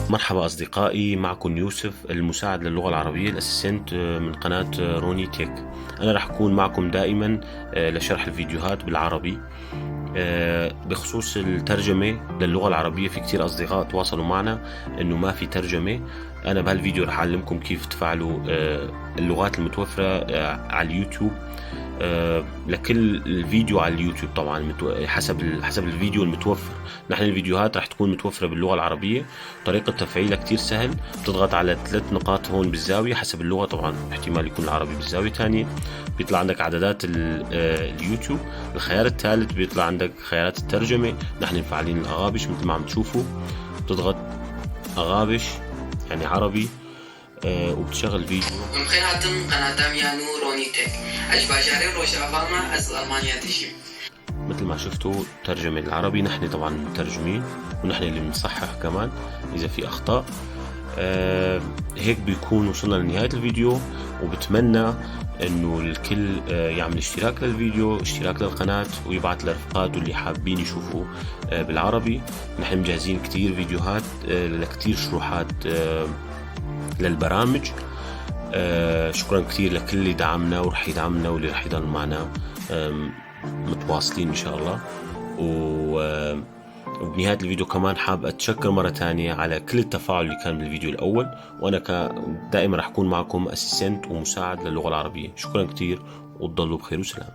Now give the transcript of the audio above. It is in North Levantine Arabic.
مرحبا أصدقائي، معكم يوسف المساعد للغة العربية، ال assistant من قناة روني تيك. أنا رح أكون معكم دائما لشرح الفيديوهات بالعربي. بخصوص الترجمة للغة العربية، في كتير أصدقاء تواصلوا معنا إنه ما في ترجمة. أنا بهالفيديو رح أعلمكم كيف تفعلوا اللغات المتوفرة على اليوتيوب، لكل الفيديو على اليوتيوب، طبعا حسب الفيديو المتوفر. نحن الفيديوهات رح تكون متوفرة باللغة العربية. طريقة تفعيلها كتير سهل، بتضغط على 3 نقاط هون بالزاوية حسب اللغة، طبعا احتمال يكون العربي بالزاوية تانية. بيطلع عندك عدادات اليوتيوب. الخيار الثالث بيطلع عندك خيارات الترجمة. نحن مفعلين الأغابش مثل ما عم تشوفوا، بتضغط أغابش يعني عربي، وبتشغل فيديو. مثل ما شفتوا ترجمة العربي. نحن طبعا مترجمين ونحن اللي بنصحح كمان إذا في أخطاء. هيك بيكون وصلنا لنهاية الفيديو، وبتمنى إنه الكل يعمل اشتراك للفيديو، اشتراك للقناة، ويبعث لرفقاته اللي حابين يشوفوا بالعربي. نحن مجهزين كتير فيديوهات لكتير شروحات للبرامج. شكرا كتير لكل اللي دعمنا ورح يدعمنا واللي رح يضل معنا، متواصلين إن شاء الله. وبنهاية الفيديو كمان حاب أتشكر مرة تانية على كل التفاعل اللي كان بالفيديو الأول، وأنا دائما رح أكون معكم assistant ومساعد للغة العربية. شكرا كتير وتضلوا بخير وسلام.